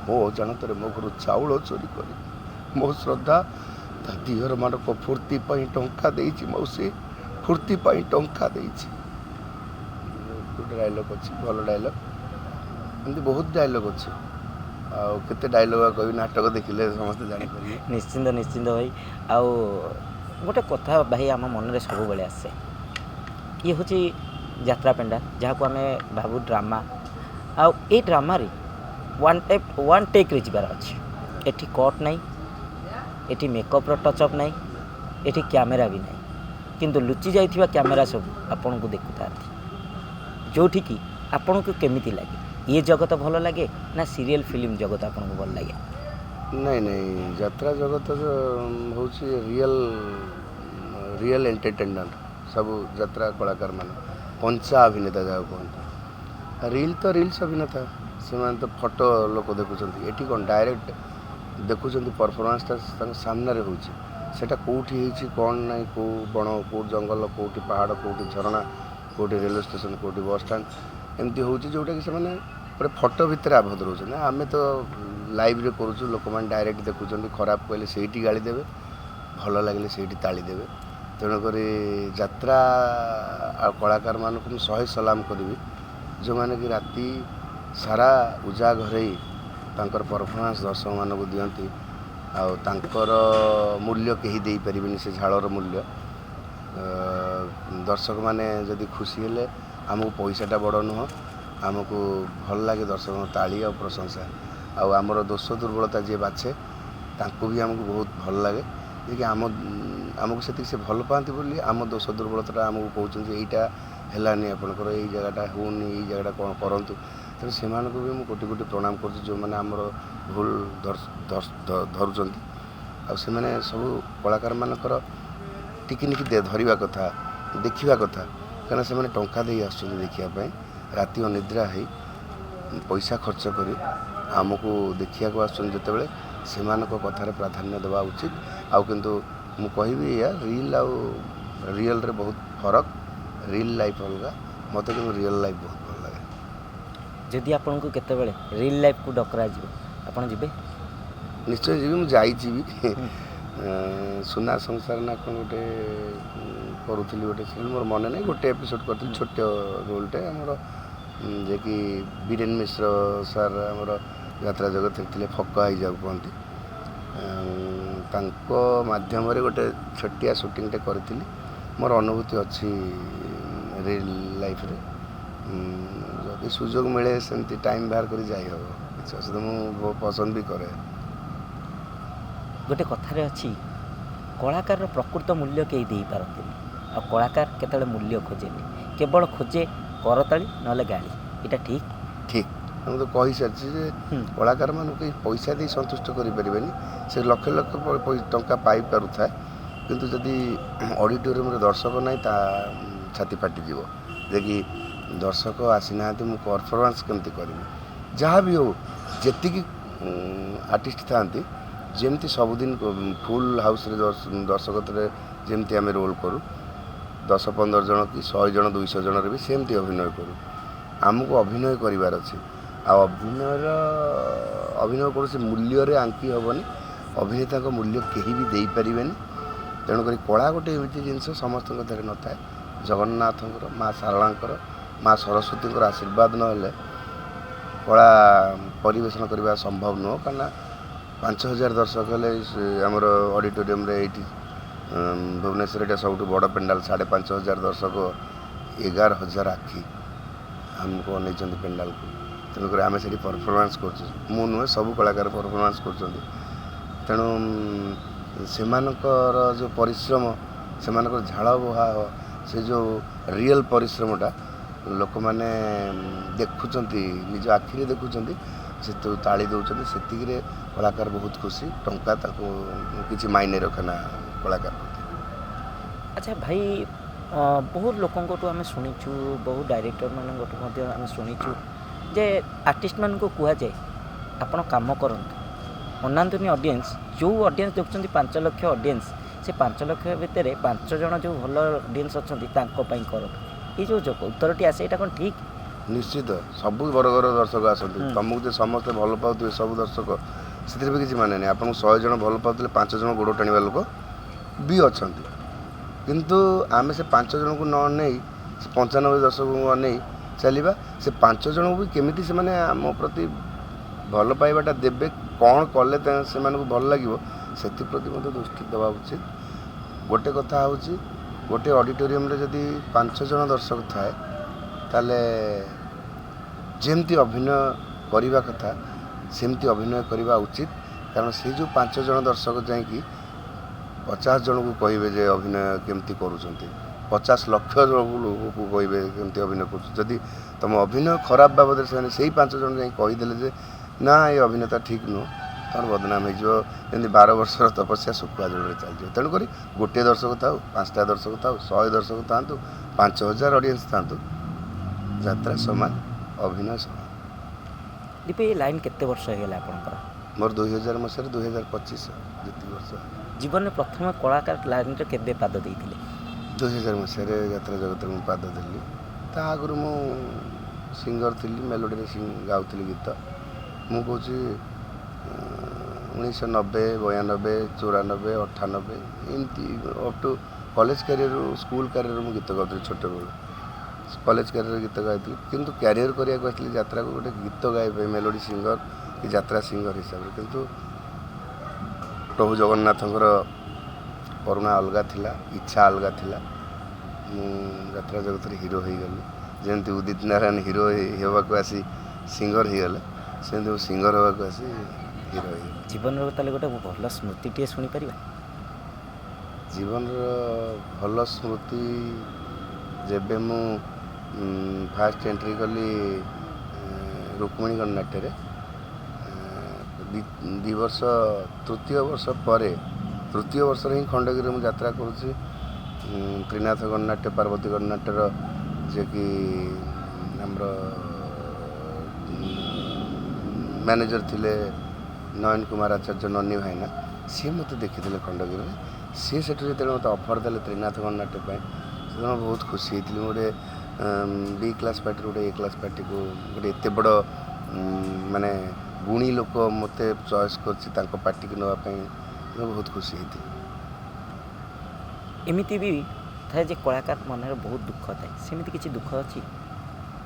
ମୋ ଅଜାଣତରେ ମୋ ଘରୁ ଚାଉଳ ଚୋରି କରି ମୋ ଶ୍ରଦ୍ଧା ତା ଦିଅରମାନଙ୍କ ଫୁର୍ତ୍ତି ପାଇଁ ଟଙ୍କା ଦେଇଛି। ମାଉସୀ, ଫୁର୍ତ୍ତି ପାଇଁ ଟଙ୍କା ଦେଇଛି। ଗୋଟେ ଡାଇଲଗ୍ ଅଛି, ଭଲ ଡାଇଲଗ୍। ଏମିତି ବହୁତ ଡାଇଲଗ୍ ଅଛି। ଆଉ କେତେ ଡାଇଲଗ୍ ଆଉ କହିବି? ନାଟକ ଦେଖିଲେ ସମସ୍ତେ ଜାଣିପାରିବେ। ନିଶ୍ଚିନ୍ତ ନିଶ୍ଚିନ୍ତ ଭାଇ। ଆଉ ଗୋଟେ କଥା ଭାଇ ଆମ ମନରେ ସବୁବେଳେ ଆସେ, ଇଏ ହେଉଛି ଯାତ୍ରା ପେଣ୍ଡା, ଯାହାକୁ ଆମେ ଭାବୁ ଡ୍ରାମା। ଆଉ ଏଇ ଡ୍ରାମାରେ ୱାନ୍ ଟାଇପ୍ ୱାନ୍ ଟେକ୍ରେ ଯିବାର ଅଛି। ଏଠି କଟ୍ ନାହିଁ, ଏଠି ମେକଅପ୍ର ଟଚଅପ୍ ନାହିଁ, ଏଠି କ୍ୟାମେରା ବି ନାହିଁ, କିନ୍ତୁ ଲୁଚି ଯାଇଥିବା କ୍ୟାମେରା ସବୁ ଆପଣଙ୍କୁ ଦେଖୁଥାନ୍ତି। ଯେଉଁଠିକି ଆପଣଙ୍କୁ କେମିତି ଲାଗେ? ଇଏ ଜଗତ ଭଲ ଲାଗେ ନା ସିରିଏଲ୍ ଫିଲ୍ମ ଜଗତ ଆପଣଙ୍କୁ ଭଲ ଲାଗେ? ନାଇଁ ନାଇଁ, ଯାତ୍ରା ଜଗତ ହେଉଛି ରିଅଲ୍ ରିଅଲ୍ ଏଣ୍ଟରଟେନମେଣ୍ଟ। ସବୁ ଯାତ୍ରା କଳାକାରମାନେ କଞ୍ଚା ଅଭିନେତା ଯାହାକୁ କୁହନ୍ତି। ରିଲ୍ ତ ରିଲ୍ସ ଅଭିନେତା, ସେମାନେ ତ ଫଟୋ ଲୋକ ଦେଖୁଛନ୍ତି। ଏଠି କ'ଣ ଡାଇରେକ୍ଟ ଦେଖୁଛନ୍ତି, ପରଫର୍ମାନ୍ସଟା ତାଙ୍କ ସାମ୍ନାରେ ହେଉଛି। ସେଇଟା କେଉଁଠି ହେଇଛି, କ'ଣ ନାହିଁ, କେଉଁ ବଣ, କେଉଁ ଜଙ୍ଗଲ, କେଉଁଠି ପାହାଡ଼, କେଉଁଠି ଝରଣା, କେଉଁଠି ରେଲୱେ ଷ୍ଟେସନ୍, କେଉଁଠି ବସଷ୍ଟାଣ୍ଡ, ଏମିତି ହେଉଛି, ଯେଉଁଟାକି ସେମାନେ ଗୋଟେ ଫଟୋ ଭିତରେ ଆବଦ୍ଧ ରହୁଛନ୍ତି। ଆମେ ତ ଲାଇଭ୍ରେ କରୁଛୁ, ଲୋକମାନେ ଡାଇରେକ୍ଟ ଦେଖୁଛନ୍ତି। ଖରାପ କହିଲେ ସେଇଠି ଗାଳି ଦେବେ, ଭଲ ଲାଗିଲେ ସେଇଠି ତାଳି ଦେବେ। ତେଣୁକରି ଯାତ୍ରା ଆଉ କଳାକାରମାନଙ୍କୁ ମୁଁ 100 ସଲାମ କରିବି, ଯେଉଁମାନେ କି ରାତି ସାରା ଉଜାଗର ହେଇ ତାଙ୍କର ପରଫର୍ମାନ୍ସ ଦର୍ଶକମାନଙ୍କୁ ଦିଅନ୍ତି। ଆଉ ତାଙ୍କର ମୂଲ୍ୟ କେହି ଦେଇପାରିବେନି, ସେ ଝାଳର ମୂଲ୍ୟ। ଦର୍ଶକମାନେ ଯଦି ଖୁସି ହେଲେ, ଆମକୁ ପଇସାଟା ବଡ଼ ନୁହଁ, ଆମକୁ ଭଲ ଲାଗେ ଦର୍ଶକଙ୍କ ତାଳି ଆଉ ପ୍ରଶଂସା। ଆଉ ଆମର ଦୋଷ ଦୁର୍ବଳତା ଯିଏ ବାଛେ, ତାଙ୍କୁ ବି ଆମକୁ ବହୁତ ଭଲ ଲାଗେ ଯେ କି ଆମକୁ ସେତିକି ସେ ଭଲ ପାଆନ୍ତି ବୋଲି ଆମ ଦୋଷ ଦୁର୍ବଳତାଟା ଆମକୁ କହୁଛନ୍ତି, ଏଇଟା ହେଲାନି ଆପଣଙ୍କର, ଏଇ ଜାଗାଟା ହେଉନି, ଏଇ ଜାଗାଟା କ'ଣ କରନ୍ତୁ। ତେଣୁ ସେମାନଙ୍କୁ ବି ମୁଁ କୋଟି କୋଟି ପ୍ରଣାମ କରୁଛି, ଯେଉଁମାନେ ଆମର ଭୁଲ ଧରୁଛନ୍ତି। ଆଉ ସେମାନେ ସବୁ କଳାକାରମାନଙ୍କର ଟିକିନିକି ଧରିବା କଥା, ଦେଖିବା କଥା, କାରଣ ସେମାନେ ଟଙ୍କା ଦେଇ ଆସୁଛନ୍ତି ଦେଖିବା ପାଇଁ। ରାତି ଅନିଦ୍ରା ହେଇ ପଇସା ଖର୍ଚ୍ଚ କରି ଆମକୁ ଦେଖିବାକୁ ଆସୁଛନ୍ତି ଯେତେବେଳେ, ସେମାନଙ୍କ କଥାରେ ପ୍ରାଧାନ୍ୟ ଦେବା ଉଚିତ। ଆଉ କିନ୍ତୁ ମୁଁ କହିବି ଏଇଆ, ରିଲ୍ ଆଉ ରିଅଲ୍ରେ ବହୁତ ଫରକ। ରିଲ୍ ଲାଇଫ୍ ଅଲଗା, ମୋତେ କିନ୍ତୁ ରିଅଲ୍ ଲାଇଫ୍ ବହୁତ ଭଲ ଲାଗେ। ଯଦି ଆପଣଙ୍କୁ କେତେବେଳେ ରିଲ୍ ଲାଇଫ୍କୁ ଡକରାଯିବ, ଆପଣ ଯିବେ? ନିଶ୍ଚୟ ଯିବି। ମୁଁ ଯାଇଛି ବି। ସୁନା ସଂସାର ନା କ'ଣ ଗୋଟେ କରୁଥିଲି ଗୋଟେ ସିରିଏଲ୍, ମୋର ମନେ ନାହିଁ। ଗୋଟେ ଏପିସୋଡ଼ କରିଥିଲି, ଛୋଟ ରୋଲ୍ଟେ ଆମର, ଯିଏକି ବୀରେନ ମିଶ୍ର ସାର୍ ଆମର ଯାତ୍ରା ଜଗତରେ ଥିଲେ, ଫକ ହେଇଯାଉ କୁହନ୍ତି। ତାଙ୍କ ମାଧ୍ୟମରେ ଗୋଟେ ଛୋଟିଆ ସୁଟିଂଟେ କରିଥିଲି। ମୋର ଅନୁଭୂତି ଅଛି ରିଏଲ୍ ଲାଇଫ୍ରେ। ଯଦି ସୁଯୋଗ ମିଳେ ସେମିତି ଟାଇମ୍ ବାହାର କରି ଯାଇହେବ, କିଛି ଅସୁବିଧା, ମୁଁ ବହୁତ ପସନ୍ଦ ବି କରେ। ଗୋଟେ କଥାରେ ଅଛି, କଳାକାରର ପ୍ରକୃତ ମୂଲ୍ୟ କେହି ଦେଇପାରନ୍ତିନି, ଆଉ କଳାକାର କେତେବେଳେ ମୂଲ୍ୟ ଖୋଜେନି, କେବଳ ଖୋଜେ କରତାଳି ନହେଲେ ଗାଳି। ଏଇଟା ଠିକ୍? ଠିକ୍। ମୁଁ ତ କହିସାରିଛି ଯେ କଳାକାରମାନଙ୍କୁ କେହି ପଇସା ଦେଇ ସନ୍ତୁଷ୍ଟ କରିପାରିବେନି। ସେ ଲକ୍ଷ ଲକ୍ଷ ଟଙ୍କା ପାଇପାରୁଥାଏ, କିନ୍ତୁ ଯଦି ଅଡ଼ିଟୋରିୟମରେ ଦର୍ଶକ ନାହିଁ, ତା ଛାତି ଫାଟିଯିବ ଯେ କି ଦର୍ଶକ ଆସିନାହାନ୍ତି, ମୁଁ ପରଫର୍ମାନ୍ସ କେମିତି କରିବି। ଯାହା ବି ହଉ, ଯେତିକି ଆର୍ଟିଷ୍ଟ ଥାଆନ୍ତି, ଯେମିତି ସବୁଦିନ ଫୁଲ୍ ହାଉସ୍ରେ ଦର୍ଶକ ଥିଲେ ଯେମିତି ଆମେ ରୋଲ୍ କରୁ, 10-15 ଜଣ କି 100 ଜଣ 200 ଜଣରେ ବି ସେମିତି ଅଭିନୟ କରୁ। ଆମକୁ ଅଭିନୟ କରିବାର ଅଛି, ଆଉ ଅଭିନୟ କୌଣସି ମୂଲ୍ୟରେ ଆଙ୍କି ହେବନି। ଅଭିନେତାଙ୍କ ମୂଲ୍ୟ କେହି ବି ଦେଇପାରିବେନି। ତେଣୁକରି କଳା ଗୋଟେ ଏମିତି ଜିନିଷ ସମସ୍ତଙ୍କ ଦେହରେ ନଥାଏ। ଜଗନ୍ନାଥଙ୍କର, ମା ଶାରଳାଙ୍କର, ମା ସରସ୍ୱତୀଙ୍କର ଆଶୀର୍ବାଦ ନହେଲେ କଳା ପରିବେଷଣ କରିବା ସମ୍ଭବ ନୁହଁ। କାରଣ 5000 ଦର୍ଶକ ହେଲେ ସେ ଆମର ଅଡ଼ିଟୋରିୟମରେ ଏଇଠି ଭୁବନେଶ୍ୱର ଏଇଟା ସବୁଠୁ ବଡ଼ ପେଣ୍ଡାଲ, 5500 ଦର୍ଶକ, 11,000 ଆଖି ଆମକୁ ଅନେଇଛନ୍ତି ପେଣ୍ଡାଲକୁ। ତେଣୁକରି ଆମେ ସେଠି ପରଫର୍ମାନ୍ସ କରୁଛୁ, ମୁଁ ନୁହେଁ, ସବୁ କଳାକାର ପରଫର୍ମାନ୍ସ କରୁଛନ୍ତି। ତେଣୁ ସେମାନଙ୍କର ଯେଉଁ ପରିଶ୍ରମ, ସେମାନଙ୍କର ଝାଳ ବୁହା, ସେ ଯେଉଁ ରିଏଲ୍ ପରିଶ୍ରମଟା ଲୋକମାନେ ଦେଖୁଛନ୍ତି, ନିଜ ଆଖିରେ ଦେଖୁଛନ୍ତି, ସେ ତାଳି ଦେଉଛନ୍ତି, ସେତିକିରେ କଳାକାର ବହୁତ ଖୁସି। ଟଙ୍କା ତାକୁ କିଛି ମାଇନେ ରଖେନା କଳାକାର ପ୍ରତି। ଆଚ୍ଛା ଭାଇ, ବହୁତ ଲୋକଙ୍କଠୁ ଆମେ ଶୁଣିଛୁ, ବହୁତ ଡାଇରେକ୍ଟରମାନଙ୍କଠୁ ମଧ୍ୟ ଆମେ ଶୁଣିଛୁ ଯେ ଆର୍ଟିଷ୍ଟମାନଙ୍କୁ କୁହାଯାଏ ଆପଣ କାମ କରନ୍ତୁ, ଅନାନ୍ତୁନି ଅଡ଼ିଏନ୍ସ। ଯେଉଁ ଅଡ଼ିଏନ୍ସ ଦେଖୁଛନ୍ତି 5 ଲକ୍ଷ ଅଡ଼ିଏନ୍ସ, ସେ 5 ଲକ୍ଷ ଭିତରେ 5 ଜଣ ଯେଉଁ ଭଲ ଅଡ଼ିଏନ୍ସ ଅଛନ୍ତି ତାଙ୍କ ପାଇଁ କରନ୍ତୁ। ଏଇ ଯେଉଁ ଉତ୍ତରଟି ଆସେ, ଏଇଟା କ'ଣ ଠିକ୍? ନିଶ୍ଚିତ। ସବୁ ବର୍ଗର ଦର୍ଶକ ଆସନ୍ତି। ତମକୁ ଯେ ସମସ୍ତେ ଭଲ ପାଉଥିବେ ସବୁ ଦର୍ଶକ, ସେଥିରେ ବି କିଛି ମାନେ ନାହିଁ। ଆପଣଙ୍କୁ 100 ଜଣ ଭଲ ପାଉଥିଲେ 5 ଜଣ ଗୋଡ଼ ଟାଣିବା ଲୋକ ବି ଅଛନ୍ତି, କିନ୍ତୁ ଆମେ ସେ 5 ଜଣଙ୍କୁ ନ ନେଇ ସେ 95 ଦର୍ଶକଙ୍କୁ ଅନେଇ ଚାଲିବା। ସେ 5 ଜଣଙ୍କୁ ବି କେମିତି ସେମାନେ ଆମ ପ୍ରତି ଭଲ ପାଇବାଟା ଦେବେ, କ'ଣ କଲେ ସେମାନଙ୍କୁ ଭଲ ଲାଗିବ, ସେଥିପ୍ରତି ମଧ୍ୟ ଦୃଷ୍ଟି ଦେବା ଉଚିତ। ଗୋଟେ କଥା ହେଉଛି, ଗୋଟେ ଅଡ଼ିଟୋରିୟମରେ ଯଦି 5 ଜଣ ଦର୍ଶକ ଥାଏ, ତାହେଲେ ଯେମିତି ଅଭିନୟ କରିବା କଥା ସେମିତି ଅଭିନୟ କରିବା ଉଚିତ। କାରଣ ସେଇ ଯେଉଁ 5 ଜଣ ଦର୍ଶକ ଯାଇକି 50 ଜଣଙ୍କୁ କହିବେ ଯେ ଅଭିନୟ କେମିତି କରୁଛନ୍ତି, 50 ଲକ୍ଷ ଲୋକକୁ କହିବେ କେମିତି ଅଭିନୟ କରୁଛନ୍ତି। ଯଦି ତୁମ ଅଭିନୟ ଖରାପ ବାବଦରେ ସେମାନେ ସେଇ 5 ଜଣ ଯାଇ କହିଦେଲେ ଯେ ନା ଏ ଅଭିନେତା ଠିକ୍ ନୁହଁ, ତମର ବଦନାମ ହେଇଯିବ। ଯେମିତି 12 ବର୍ଷର ତପସ୍ୟା ଶୁଖୁଆ ଜଳରେ ଚାଲିଯିବ। ତେଣୁକରି ଗୋଟିଏ ଦର୍ଶକ ଥାଉ, 5ଟା ଦର୍ଶକ ଥାଉ, 100 ଦର୍ଶକ ଥାଆନ୍ତୁ, 5000 ଅଡ଼ିଏନ୍ସ ଥାଆନ୍ତୁ, ଯାତ୍ରା ସମାନ, ଅଭିନୟ ସମାନ। ଦୀପୁ, ଏ ଲାଇନ୍ କେତେ ବର୍ଷ ହେଇଗଲା ଆପଣଙ୍କର? ମୋର 2000 ମସିହାରେ 2025 ଯେତିକି ବର୍ଷ। ଜୀବନରେ ପ୍ରଥମେ କଳାକାର ଲାଇନ୍ରେ କେବେ ପାଦ ଦେଇଥିଲେ? 2000 ମସିହାରେ ଯାତ୍ରା ଜଗତରେ ମୁଁ ପାଦ ଦେଲି। ତା ଆଗରୁ ମୁଁ ସିଙ୍ଗର ଥିଲି, ମେଲୋଡ଼ିରେ ଗାଉଥିଲି ଗୀତ। ମୁଁ କହୁଛି 1990, 92, 94, 98 ଏମିତି ଅପ୍ ଟୁ କଲେଜ କ୍ୟାରିୟରରୁ, ସ୍କୁଲ କ୍ୟାରିୟରରୁ ମୁଁ ଗୀତ ଗାଉଥିଲି। ଛୋଟବେଳୁ କଲେଜ କ୍ୟାରିୟରରେ ଗୀତ ଗାଇଥିଲି, କିନ୍ତୁ କ୍ୟାରିୟର କରିବାକୁ ଆସିଲି ଯାତ୍ରାକୁ ଗୋଟେ ଗୀତ ଗାଇବା ପାଇଁ, ମେଲୋଡ଼ି ସିଙ୍ଗର କି ଯାତ୍ରା ସିଙ୍ଗର ହିସାବରେ। କିନ୍ତୁ ପ୍ରଭୁ ଜଗନ୍ନାଥଙ୍କର କରୁଣା ଅଲଗା ଥିଲା, ଇଚ୍ଛା ଅଲଗା ଥିଲା। ମୁଁ ଯାତ୍ରା ଜଗତରେ ହିରୋ ହେଇଗଲି। ଯେମିତି ଉଦିତ ନାରାୟଣ ହିରୋ ହେବାକୁ ଆସି ସିଙ୍ଗର ହେଇଗଲେ, ସେମିତି ମୁଁ ସିଙ୍ଗର ହେବାକୁ ଆସି ହିରୋ ହେଇଗଲି। ଜୀବନର ତାହେଲେ ଗୋଟେ ଭଲ ସ୍ମୃତିଟିଏ ଶୁଣିପାରିବା? ଜୀବନର ଭଲ ସ୍ମୃତି, ଯେବେ ମୁଁ ଫାଷ୍ଟ ଏଣ୍ଟ୍ରି କଲି ରୁକ୍ମିଣୀ ଗଣନାଟ୍ୟରେ, 2 ବର୍ଷ, ତୃତୀୟ ବର୍ଷ ପରେ, ତୃତୀୟ ବର୍ଷରେ ହିଁ ଖଣ୍ଡଗିରିରେ ମୁଁ ଯାତ୍ରା କରୁଛି। ତ୍ରିନାଥ ଗଣନାଟ୍ୟ, ପାର୍ବତୀ ଗଣନାଟ୍ୟର ଯିଏକି ଆମର ମ୍ୟାନେଜର ଥିଲେ ନୟନ କୁମାର ଆଚାର୍ଯ୍ୟ, ନନି ଭାଇନା, ସିଏ ମୋତେ ଦେଖିଥିଲେ ଖଣ୍ଡଗିରିରେ। ସିଏ ସେଠୁ ଯେତେବେଳେ ମୋତେ ଅଫର୍ ଦେଲେ ତ୍ରିନାଥ ଗଣନାଟ୍ୟ ପାଇଁ, ସେତେବେଳେ ମୁଁ ବହୁତ ଖୁସି ହେଇଥିଲି। ମୁଁ ଗୋଟେ ବି କ୍ଲାସ୍ ପାର୍ଟିରୁ ଗୋଟେ ଏ କ୍ଲାସ୍ ପାର୍ଟିକୁ, ଗୋଟେ ଏତେ ବଡ଼ ମାନେ ଗୁଣୀ ଲୋକ ମୋତେ ଚଏସ୍ କରିଛି ତାଙ୍କ ପାର୍ଟିକୁ ନେବା ପାଇଁ, ମୁଁ ବହୁତ ଖୁସି ହେଇଥିଲି। ଏମିତି ବି ଥାଏ ଯେ କଳାକାର ମନରେ ବହୁତ ଦୁଃଖ ଥାଏ, ସେମିତି କିଛି ଦୁଃଖ ଅଛି?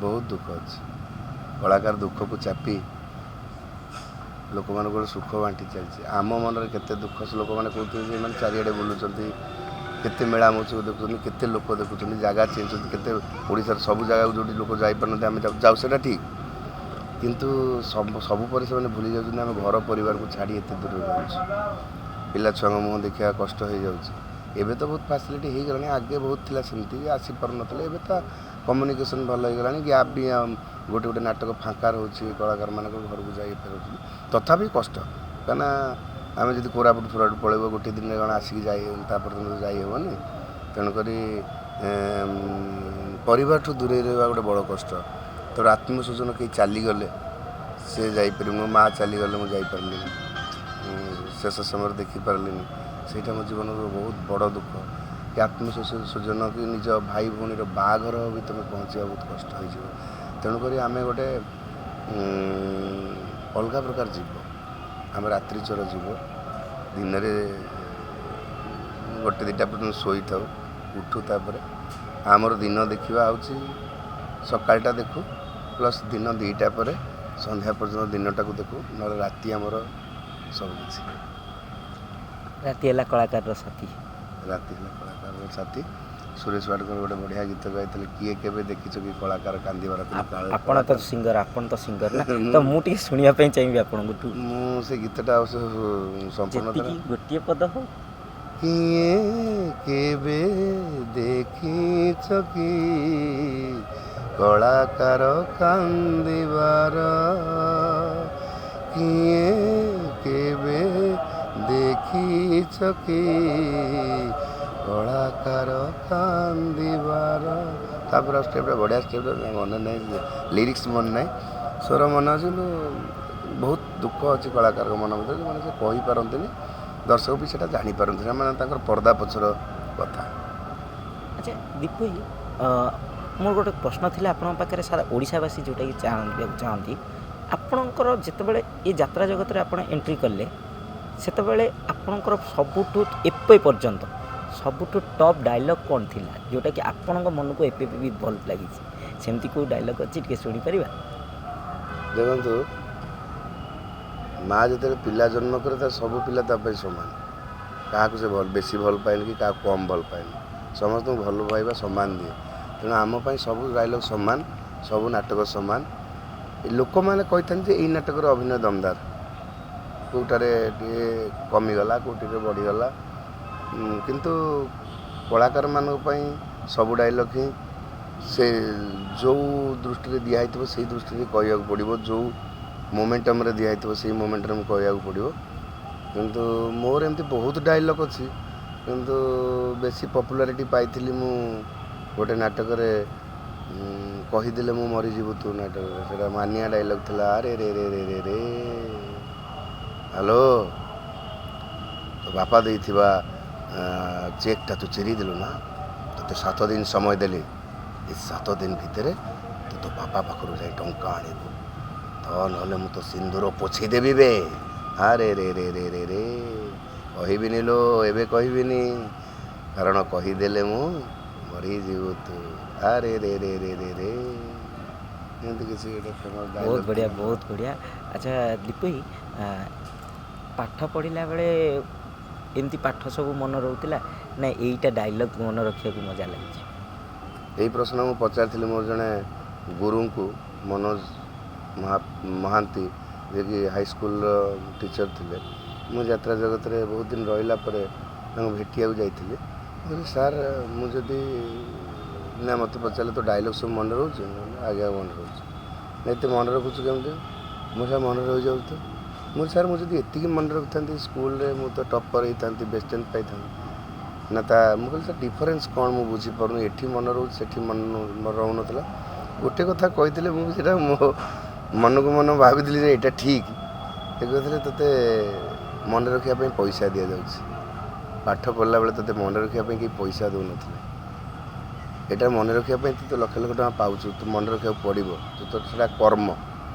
ବହୁତ ଦୁଃଖ ଅଛି। କଳାକାର ଦୁଃଖକୁ ଚାପି ଲୋକମାନଙ୍କର ସୁଖ ବାଣ୍ଟି ଚାଲିଛି। ଆମ ମନରେ କେତେ ଦୁଃଖ, ସେ ଲୋକମାନେ କହୁଥିବେ ଯେ ଏମାନେ ଚାରିଆଡ଼େ ବୁଲୁଛନ୍ତି, କେତେ ମେଳା ମହୋତ୍ସବ ଦେଖୁଛନ୍ତି, କେତେ ଲୋକ ଦେଖୁଛନ୍ତି, ଜାଗା ଚିହ୍ନୁଛନ୍ତି, କେତେ ଓଡ଼ିଶାର ସବୁ ଜାଗାକୁ ଯେଉଁଠି ଲୋକ ଯାଇପାରୁନାହାନ୍ତି ଆମେ ଯାଉ, ସେଇଟା ଠିକ୍। କିନ୍ତୁ ସବୁ ପରେ ସେମାନେ ଭୁଲି ଯାଉଛନ୍ତି ଆମେ ଘର ପରିବାରକୁ ଛାଡ଼ି ଏତେ ଦୂରରେ ରହୁଛୁ, ପିଲା ଛୁଆଙ୍କ ମୁହଁ ଦେଖିବା କଷ୍ଟ ହେଇଯାଉଛି। ଏବେ ତ ବହୁତ ଫାସିଲିଟି ହେଇଗଲାଣି, ଆଗେ ବହୁତ ଥିଲା ସେମିତି ଆସିପାରୁନଥିଲେ। ଏବେ ତ କମ୍ୟୁନିକେସନ୍ ଭଲ ହେଇଗଲାଣି, ଗ୍ୟାପ୍ ବି ଗୋଟେ ଗୋଟେ ନାଟକ ଫାଙ୍କା ରହୁଛି, କଳାକାରମାନଙ୍କ ଘରକୁ ଯାଇ ଫେରୁଛନ୍ତି। ତଥାପି କଷ୍ଟ, କାହିଁକିନା ଆମେ ଯଦି କୋରାପୁଟ ଫୋରାପୁଟ ପଳେଇବ ଗୋଟେ ଦିନରେ କ'ଣ ଆସିକି ଯାଇ ତାପରଦିନ ତ ଯାଇ ହେବନି। ତେଣୁକରି ପରିବାରଠୁ ଦୂରେଇ ରହିବା ଗୋଟେ ବଡ଼ କଷ୍ଟ। ତୋର ଆତ୍ମୀୟ ସ୍ୱଜନ କେହି ଚାଲିଗଲେ ସେ ଯାଇପାରିବ, ମୋ ମା ଚାଲିଗଲେ ମୁଁ ଯାଇପାରିଲିନି, ଶେଷ ସମୟରେ ଦେଖିପାରିଲିନି, ସେଇଟା ମୋ ଜୀବନର ବହୁତ ବଡ଼ ଦୁଃଖ। କି ଆତ୍ମୀୟ ସ୍ୱଜନ କି ନିଜ ଭାଇ ଭଉଣୀର ବାହାଘର ବି ତୁମେ ପହଞ୍ଚିବା ବହୁତ କଷ୍ଟ ହେଇଯିବ। ତେଣୁକରି ଆମେ ଗୋଟେ ଅଲଗା ପ୍ରକାର ଜୀବ, ଆମେ ରାତ୍ରିଚର ଜୀବ। ଦିନରେ ଗୋଟେ ଦୁଇଟା ପର୍ଯ୍ୟନ୍ତ ଶୋଇଥାଉ, ଉଠୁ, ତାପରେ ଆମର ଦିନ ଦେଖିବା ହେଉଛି ସକାଳଟା ଦେଖୁ, ପ୍ଲସ୍ ଦିନ 2ଟା ପରେ ସନ୍ଧ୍ୟା ପର୍ଯ୍ୟନ୍ତ ଦିନଟାକୁ ଦେଖୁ, ନହେଲେ ରାତି ଆମର ସବୁକିଛି। ରାତି ହେଲା କଳାକାରର ସାଥୀ। ରାତି ହେଲା କଳାକାରର ସାଥୀ। ସୁରେଶ ୱାଡକର ଗୋଟେ ବଢ଼ିଆ ଗୀତ ଗାଇଥିଲେ, କିଏ କେବେ ଦେଖିଛ କି କଳାକାର କାନ୍ଦିବାର? ଆପଣ ତ ସିଙ୍ଗର, ଆପଣ ତ ସିଙ୍ଗର ନା, ତ ମୁଁ ଟିକେ ଶୁଣିବା ପାଇଁ ଚାହିଁବି ଆପଣଙ୍କଠୁ। ମୁଁ ସେ ଗୀତଟା ଅବଶ୍ୟ ସମ୍ପୂର୍ଣ୍ଣ ଗୋଟିଏ ପଦ ହଉ। କିଏ କେବେ ଦେଖିଛ କି କଳାକାର କାନ୍ଦିବାର, କିଏ କେବେ ଦେଖିଛ କି କଳାକାର କାନ୍ଦିବାର। ତାପରେ ଆଉ ଷ୍ଟେପ୍ଟା ବଢ଼ିଆ ଷ୍ଟେପ୍ଟା ମନେ ନାହିଁ, ଲିରିକ୍ସ ମନେ ନାହିଁ, ସ୍ୱର ମନେ ଅଛି, କିନ୍ତୁ ବହୁତ ଦୁଃଖ ଅଛି କଳାକାରଙ୍କ ମନ ଭିତରେ, ଯେଉଁମାନେ ସେ କହିପାରନ୍ତିନି, ଦର୍ଶକ ବି ସେଇଟା ଜାଣିପାରନ୍ତିନି, ମାନେ ତାଙ୍କର ପର୍ଦ୍ଦା ପଛର କଥା। ଆଚ୍ଛା ଦୀପୁ ଭାଇ, ମୋର ଗୋଟେ ପ୍ରଶ୍ନ ଥିଲା ଆପଣଙ୍କ ପାଖରେ, ସାରା ଓଡ଼ିଶାବାସୀ ଯେଉଁଟାକି ଜାଣିବାକୁ ଚାହାନ୍ତି, ଆପଣଙ୍କର ଯେତେବେଳେ ଏ ଯାତ୍ରା ଜଗତରେ ଆପଣ ଏଣ୍ଟ୍ରି କଲେ, ସେତେବେଳେ ଆପଣଙ୍କର ସବୁଠୁ ଏବେ ପର୍ଯ୍ୟନ୍ତ ସବୁଠୁ ଟପ୍ ଡାଇଲଗ୍ କ'ଣ ଥିଲା, ଯେଉଁଟାକି ଆପଣଙ୍କ ମନକୁ ଏବେ ବି ଭଲ ଲାଗିଛି, ସେମିତି କେଉଁ ଡାଇଲଗ୍ ଅଛି ଟିକେ ଶୁଣିପାରିବା? ଦେଖନ୍ତୁ, ମା ଯେତେବେଳେ ପିଲା ଜନ୍ମ କରେ ତାର ସବୁ ପିଲା ତା ପାଇଁ ସମାନ, କାହାକୁ ସେ ବେଶୀ ଭଲ ପାଏନି କି କାହାକୁ କମ୍ ଭଲ ପାଏନି, ସମସ୍ତଙ୍କୁ ଭଲ ପାଇବା ସମାନ ଦିଏ। ତେଣୁ ଆମ ପାଇଁ ସବୁ ଡାଇଲଗ୍ ସମାନ, ସବୁ ନାଟକ ସମାନ। ଲୋକମାନେ କହିଥାନ୍ତି ଯେ ଏଇ ନାଟକର ଅଭିନୟ ଦମଦାର, କେଉଁଟାରେ ଟିକେ କମିଗଲା, କେଉଁଟିରେ ବଢ଼ିଗଲା, କିନ୍ତୁ କଳାକାରମାନଙ୍କ ପାଇଁ ସବୁ ଡାଇଲଗ୍ ହିଁ ସେ ଯେଉଁ ଦୃଷ୍ଟିରେ ଦିଆହେଇଥିବ ସେଇ ଦୃଷ୍ଟିରେ କହିବାକୁ ପଡ଼ିବ, ଯେଉଁ ମୋମେଣ୍ଟମ୍ରେ ଦିଆହେଇଥିବ ସେଇ ମୋମେଣ୍ଟରେ ମୁଁ କହିବାକୁ ପଡ଼ିବ। କିନ୍ତୁ ମୋର ଏମିତି ବହୁତ ଡାଇଲଗ୍ ଅଛି, କିନ୍ତୁ ବେଶୀ ପପୁଲାରିଟି ପାଇଥିଲି ମୁଁ ଗୋଟେ ନାଟକରେ, କହିଦେଲେ ମୁଁ ମରିଯିବୁ ତୁ ନାଟକରେ, ସେଇଟା ମାନିଆ ଡାଇଲଗ୍ ଥିଲା। ଆରେ ରେ ରେ ରେ ରେ ରେ ହ୍ୟାଲୋ, ତୋ ବାପା ଦେଇଥିବା ଚେକ୍ଟା ତୁ ଚିରିଦେଲୁ ନା, ତୋତେ 7 ଦିନ ସମୟ ଦେଲି, ଏ 7 ଦିନ ଭିତରେ ତୁ ତୋ ବାପା ପାଖରୁ ଯାଇ ଟଙ୍କା ଆଣିବୁ, ତ ନହେଲେ ମୁଁ ତୋ ସିନ୍ଦୁର ପୋଛିଦେବି ବେ। ଆରେ ରେ ରେ ରେ ରେ ରେ, କହିବିନି ଲୋ, ଏବେ କହିବିନି, କାରଣ କହିଦେଲେ ମୁଁ ମରିଯିବୁ ତୁ। ଆରେ ରେ ରେ ରେ ରେ ରେ, ଏମିତି କିଛି ଗୋଟେ ଫେମସ୍ ବହୁତ ଡାଇଲଗ୍। ବଢ଼ିଆ, ବହୁତ ବଢ଼ିଆ। ଆଚ୍ଛା ଦୀପୁ ଭାଇ, ପାଠ ପଢ଼ିଲା ବେଳେ ଏମିତି ପାଠ ସବୁ ମନେ ରହୁଥିଲା ନା ଏଇଟା ଡାଇଲଗ୍ ମନେ ରଖିବାକୁ ମଜା ଲାଗୁଛି? ଏଇ ପ୍ରଶ୍ନ ମୁଁ ପଚାରିଥିଲି ମୋର ଜଣେ ଗୁରୁଙ୍କୁ, ମନୋଜ ମହାନ୍ତି, ଯିଏକି ହାଇସ୍କୁଲର ଟିଚର୍ ଥିଲେ। ମୁଁ ଯାତ୍ରା ଜଗତରେ ବହୁତ ଦିନ ରହିଲା ପରେ ତାଙ୍କୁ ଭେଟିବାକୁ ଯାଇଥିଲି। ମୁଁ କହିଲି ସାର୍, ମୁଁ ଯଦି ନା ମୋତେ ପଚାରିଲେ ତୋ ଡାଇଲଗ୍ ସବୁ ମନେ ରହୁଛି? ମୁଁ କହିଲି ଆଜ୍ଞା ମନେ ରହୁଛି। ନା ଏତେ ମନେ ରଖୁଛୁ କେମିତି? ମୁଁ ସାର୍ ମନେ ରହିଯାଉଛି ତ। ମୁଁ ସାର୍ ମୁଁ ଯଦି ଏତିକି ମନେ ରଖିଥାନ୍ତି ସ୍କୁଲରେ ମୁଁ ତ ଟପର୍ ହେଇଥାନ୍ତି, ବେଷ୍ଟ ଟେନ୍ଥ ପାଇଥାନ୍ତି ନା। ତା ମୁଁ କହିଲି ସାର୍ ଡିଫରେନ୍ସ କ'ଣ ମୁଁ ବୁଝିପାରୁନି, ଏଠି ମନେ ରହୁଛି ସେଠି ମନେ ରହୁନଥିଲା। ଗୋଟେ କଥା କହିଥିଲେ, ମୁଁ ସେଇଟା ମୋ ମନକୁ ମନ ଭାବିଥିଲି ଯେ ଏଇଟା ଠିକ୍। ସେ କହିଥିଲେ ତୋତେ ମନେ ରଖିବା ପାଇଁ ପଇସା ଦିଆଯାଉଛି, ପାଠ ପଢ଼ିଲା ବେଳେ ତୋତେ ମନେ ରଖିବା ପାଇଁ କେହି ପଇସା ଦେଉନଥିଲେ, ଏଇଟା ମନେ ରଖିବା ପାଇଁ ତୁ ତ ଲକ୍ଷ ଲକ୍ଷ ଟଙ୍କା ପାଉଛୁ, ତୁ ମନେ ରଖିବାକୁ ପଡ଼ିବ, ତୁ ତ ସେଇଟା କର୍ମ।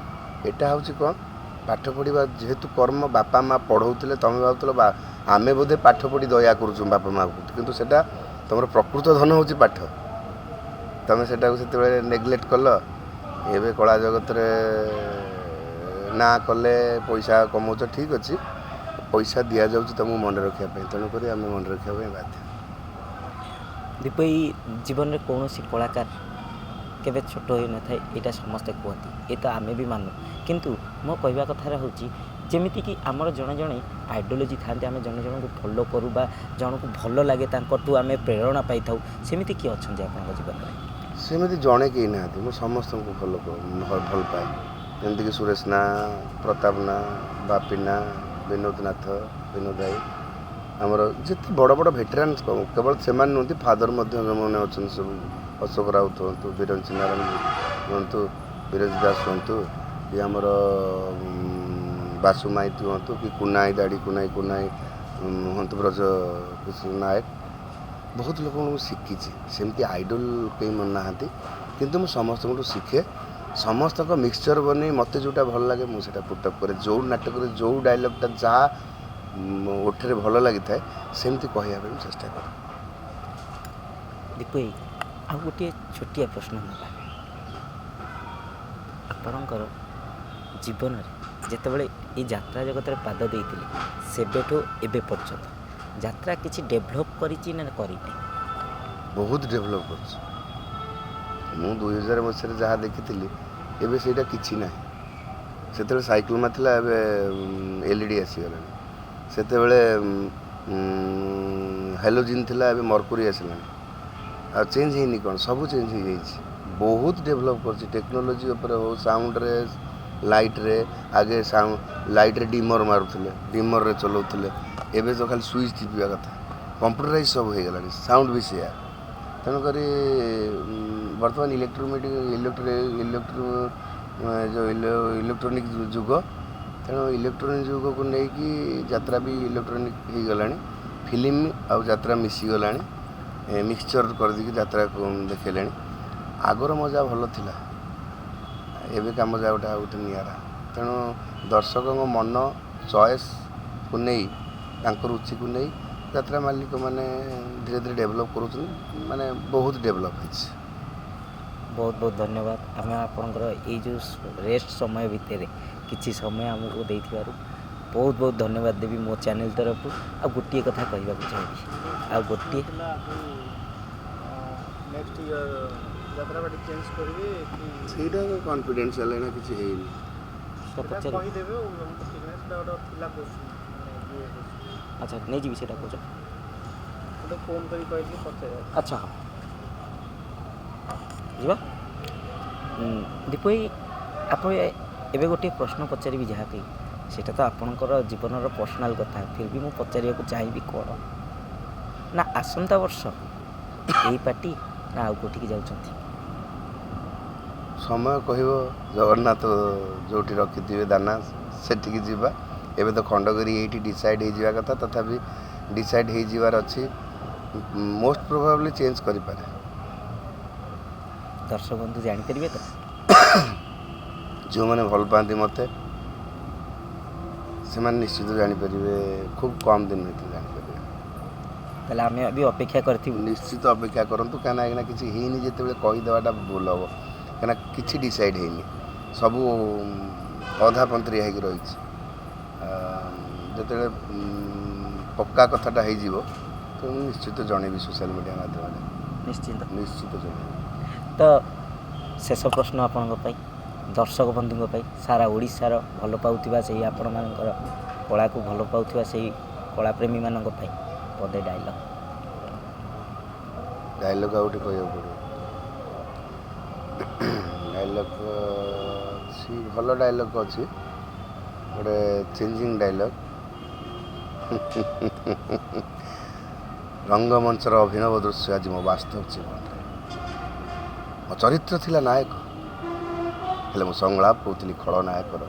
ଏଇଟା ହେଉଛି କ'ଣ, ପାଠ ପଢ଼ିବା ଯେହେତୁ କର୍ମ, ବାପା ମା ପଢ଼ଉଥିଲେ, ତୁମେ ଭାବୁଥିଲ ଆମେ ବୋଧେ ପାଠ ପଢ଼ି ଦୟା କରୁଛୁ ବାପା ମାଆକୁ, କିନ୍ତୁ ସେଇଟା ତୁମର ପ୍ରକୃତ ଧନ ହେଉଛି ପାଠ, ତୁମେ ସେଇଟାକୁ ସେତେବେଳେ ନେଗ୍ଲେକ୍ଟ କଲ। ଏବେ କଳା ଜଗତରେ ନା କଲେ ପଇସା କମଉଛ, ଠିକ୍ ଅଛି, ପଇସା ଦିଆଯାଉଛି ତୁମକୁ ମନେ ରଖିବା ପାଇଁ, ତେଣୁକରି ଆମେ ମନେ ରଖିବା ପାଇଁ ବାଧ୍ୟ। ଦୀପ, ଏଇ ଜୀବନରେ କୌଣସି କଳାକାର କେବେ ଛୋଟ ହୋଇନଥାଏ, ଏଇଟା ସମସ୍ତେ କୁହନ୍ତି, ଏ ତ ଆମେ ବି ମାନୁ। କିନ୍ତୁ ମୋ କହିବା କଥାଟା ହେଉଛି, ଯେମିତିକି ଆମର ଜଣେ ଜଣେ ଆଇଡ଼ିଓଲୋଜି ଥାଆନ୍ତି, ଆମେ ଜଣେ ଜଣଙ୍କୁ ଫଲୋ କରୁ ବା ଜଣକୁ ଭଲ ଲାଗେ, ତାଙ୍କଠୁ ଆମେ ପ୍ରେରଣା ପାଇଥାଉ, ସେମିତି କିଏ ଅଛନ୍ତି ଆପଣଙ୍କ ଜୀବନରେ? ସେମିତି ଜଣେ କେହି ନାହାନ୍ତି, ମୁଁ ସମସ୍ତଙ୍କୁ ଭଲ ପାଏ। ଯେମିତିକି ସୁରେଶ ନା, ପ୍ରତାପ ନା, ବାପି ନା, ବିନୋଦ ନାଥ, ବିନୋଦ ଭାଇ, ଆମର ଯେତେ ବଡ଼ ବଡ଼ ଭେଟେରାନ୍ସ, କେବଳ ସେମାନେ ନୁହନ୍ତି, ଫାଦର ମଧ୍ୟ ଯେଉଁମାନେ ଅଛନ୍ତି ସବୁ, ଅଶୋକ ରାଉତ ହୁଅନ୍ତୁ, ବିରଞ୍ଚି ନାରାୟଣ ହୁଅନ୍ତୁ, ବିରଞ୍ଚି ଦାସ ହୁଅନ୍ତୁ, କି ଆମର ବାସୁ ମାଇତି ହୁଅନ୍ତୁ, କି କୁନାଇ ଦାଡ଼ି କୁନାଇ କୁନାଇ ହୁଅନ୍ତୁ, ବ୍ରଜ କିଶୋର ନାୟକ, ବହୁତ ଲୋକଙ୍କୁ ମୁଁ ଶିଖିଛି। ସେମିତି ଆଇଡ଼ଲ କେହି ମୋର ନାହାନ୍ତି, କିନ୍ତୁ ମୁଁ ସମସ୍ତଙ୍କଠୁ ଶିଖେ। ସମସ୍ତଙ୍କ ମିକ୍ସଚର୍ ବନେଇ ମୋତେ ଯେଉଁଟା ଭଲ ଲାଗେ ମୁଁ ସେଇଟା ପୁଟଅପ୍ କରେ। ଯେଉଁ ନାଟକରେ ଯେଉଁ ଡାଇଲଗ୍ଟା ଯାହା ଓଠରେ ଭଲ ଲାଗିଥାଏ, ସେମିତି କହିବା ପାଇଁ ମୁଁ ଚେଷ୍ଟା କରେ। ଦୀପ ଭାଇ, ଆଉ ଗୋଟିଏ ଛୋଟିଆ ପ୍ରଶ୍ନ ମୋ ପାଖରେ। ଆପଣଙ୍କର ଜୀବନରେ ଯେତେବେଳେ ଏଇ ଯାତ୍ରା ଜଗତରେ ପାଦ ଦେଇଥିଲେ, ସେବେଠୁ ଏବେ ପର୍ଯ୍ୟନ୍ତ ଯାତ୍ରା କିଛି ଡେଭଲପ୍ କରିଛି ନା କରିନି? ବହୁତ ଡେଭଲପ୍ କରିଛି। ମୁଁ 2000 ମସିହାରେ ଯାହା ଦେଖିଥିଲି, ଏବେ ସେଇଟା କିଛି ନାହିଁ। ସେତେବେଳେ ସାଇକ୍ଲୋମା ଥିଲା, ଏବେ LED ଆସିଗଲାଣି। ସେତେବେଳେ ହେଲୋଜିନ୍ ଥିଲା, ଏବେ ମର୍କୁରୀ ଆସିଲାଣି। ଆଉ ଚେଞ୍ଜ ହେଇନି କ'ଣ? ସବୁ ଚେଞ୍ଜ ହେଇଯାଇଛି। ବହୁତ ଡେଭଲପ୍ କରିଛି ଟେକ୍ନୋଲୋଜି ଉପରେ ହଉ, ସାଉଣ୍ଡରେ, ଲାଇଟ୍ରେ। ଆଗେ ଲାଇଟ୍ରେ ଡିମର୍ ମାରୁଥିଲେ, ଡିମର୍ରେ ଚଲାଉଥିଲେ, ଏବେ ତ ଖାଲି ସୁଇଚ୍ ଟିପିବା କଥା। କମ୍ପ୍ୟୁଟରାଇଜ୍ ସବୁ ହେଇଗଲାଣି, ସାଉଣ୍ଡ ବି ସେଇଆ। ତେଣୁକରି ବର୍ତ୍ତମାନ ଯେଉଁ ଇଲେକ୍ଟ୍ରୋନିକ୍ ଯୁଗ, ତେଣୁ ଇଲେକ୍ଟ୍ରୋନିକ୍ ଯୁଗକୁ ନେଇକି ଯାତ୍ରା ବି ଇଲେକ୍ଟ୍ରୋନିକ୍ ହେଇଗଲାଣି। ଫିଲ୍ମ ଆଉ ଯାତ୍ରା ମିଶିଗଲାଣି, ମିକ୍ସଚର୍ କରିଦେଇକି ଯାତ୍ରା ଦେଖେଇଲେଣି। ଆଗର ମଜା ଭଲ ଥିଲା, ଏବେକା ମଜା ଗୋଟେ ଆଉ ଗୋଟେ ନିଆରା। ତେଣୁ ଦର୍ଶକଙ୍କ ମନ ଚଏସ୍କୁ ନେଇ, ତାଙ୍କ ରୁଚିକୁ ନେଇ ଯାତ୍ରା ମାଲିକମାନେ ଧୀରେ ଧୀରେ ଡେଭଲପ୍ କରୁଛନ୍ତି, ମାନେ ବହୁତ ଡେଭଲପ୍ ହେଇଛି। ବହୁତ ବହୁତ ଧନ୍ୟବାଦ। ଆମେ ଆପଣଙ୍କର ଏଇ ଯେଉଁ ରେଷ୍ଟ ସମୟ ଭିତରେ କିଛି ସମୟ ଆମକୁ ଦେଇଥିବାରୁ ବହୁତ ବହୁତ ଧନ୍ୟବାଦ ଦେବି ମୋ ଚ୍ୟାନେଲ୍ ତରଫରୁ। ଆଉ ଗୋଟିଏ କଥା କହିବାକୁ ଚାହିଁବି, ଆଉ ଗୋଟିଏ ନେକ୍ସଟ ଇୟର ଯାତ୍ରା ପାର୍ଟି ଚେଞ୍ଜ କରିବେ କି? ସେଇଟା କନଫିଡେନ୍ସିଆଲ, ଏଇନା କିଛି ହେଇନି। ସେଟା ସେଟା ପଚାରିବି। କହିଦେବେ ଆଉ ଠିକ୍ ନାହିଁ, ସେଟା ଗୋଟେ ଥିଲା କୋଶ୍ଚିନ୍, ମାନେ ଇଏ question। ଆଚ୍ଛା, ନେଇଯିବି ସେଇଟା କହୁଛ? ଗୋଟେ ଫୋନ୍ କରି କହିଥିଲି ପଚାରିବା। ଆଚ୍ଛା, ହଁ, ଯିବା। ଦୀପ ଭାଇ, ଆପଣ ଏବେ ଗୋଟିଏ ପ୍ରଶ୍ନ ପଚାରିବି, ଯାହାକି ସେଇଟା ତ ଆପଣଙ୍କର ଜୀବନର ପର୍ସନାଲ୍ କଥା, ଫିର୍ ବି ମୁଁ ପଚାରିବାକୁ ଚାହିଁବି, କ'ଣ ନା ଆସନ୍ତା ବର୍ଷ ଏଇ ପାର୍ଟି ନା ଆଉ କେଉଁଠିକି ଯାଉଛନ୍ତି? ସମୟ କହିବ, ଜଗନ୍ନାଥ ଯେଉଁଠି ରଖିଥିବେ ଦାନା ସେଠିକି ଯିବା। ଏବେ ତ ଖଣ୍ଡଗିରି ଏଇଠି ଡିସାଇଡ଼୍ ହେଇଯିବା କଥା, ତଥାପି ଡିସାଇଡ଼୍ ହେଇଯିବାର ଅଛି। ମୋଷ୍ଟ ପ୍ରୋବାବଲି ଚେଞ୍ଜ କରିପାରେ। ଦର୍ଶକ ବନ୍ଧୁ ଜାଣିପାରିବେ ତ? ଯେଉଁମାନେ ଭଲ ପାଆନ୍ତି ମୋତେ, ସେମାନେ ନିଶ୍ଚିତ ଜାଣିପାରିବେ, ଖୁବ୍ କମ୍ ଦିନ ଭିତରେ ଜାଣିପାରିବେ। ତାହେଲେ ଆମେ ବି ଅପେକ୍ଷା କରିଥିବୁ। ନିଶ୍ଚିତ ଅପେକ୍ଷା କରନ୍ତୁ, କାହିଁକିନା ଏଇନା କିଛି ହେଇନି, ଯେତେବେଳେ କହିଦେବାଟା ଭୁଲ ହେବ, କାହିଁକିନା କିଛି ଡିସାଇଡ଼୍ ହେଇନି, ସବୁ ଅଧା ପନ୍ତରିଆ ହେଇକି ରହିଛି। ଯେତେବେଳେ ପକ୍କା କଥାଟା ହେଇଯିବ, ତ ମୁଁ ନିଶ୍ଚିତ ଜଣେଇବି ସୋସିଆଲ ମିଡ଼ିଆ ମାଧ୍ୟମରେ। ନିଶ୍ଚିନ୍ତ। ନିଶ୍ଚିତ ଜଣେଇବି। ତ ଶେଷ ପ୍ରଶ୍ନ ଆପଣଙ୍କ ପାଇଁ, ଦର୍ଶକ ବନ୍ଧୁଙ୍କ ପାଇଁ, ସାରା ଓଡ଼ିଶାର ଭଲ ପାଉଥିବା ସେଇ ଆପଣମାନଙ୍କର କଳାକୁ ଭଲ ପାଉଥିବା ସେଇ କଳାପ୍ରେମୀମାନଙ୍କ ପାଇଁ ପଦେ ଡାଇଲଗ୍। ଡାଇଲଗ୍ ଆଉ ଗୋଟେ କହିବାକୁ ପଡ଼ିବ? ଡାଇଲଗ୍ ଅଛି, ଭଲ ଡାଇଲଗ୍ ଅଛି, ଗୋଟେ ଚେଞ୍ଜିଂ ଡାଇଲଗ୍। ରଙ୍ଗମଞ୍ଚର ଅଭିନବ ଦୃଶ୍ୟ ଆଜି ମୋ ବାସ୍ତବ ଜୀବନରେ। ମୋ ଚରିତ୍ର ଥିଲା ନାୟକ, ହେଲେ ମୁଁ ସଂଳାପ କହୁଥିଲି ଖଳନାୟକର।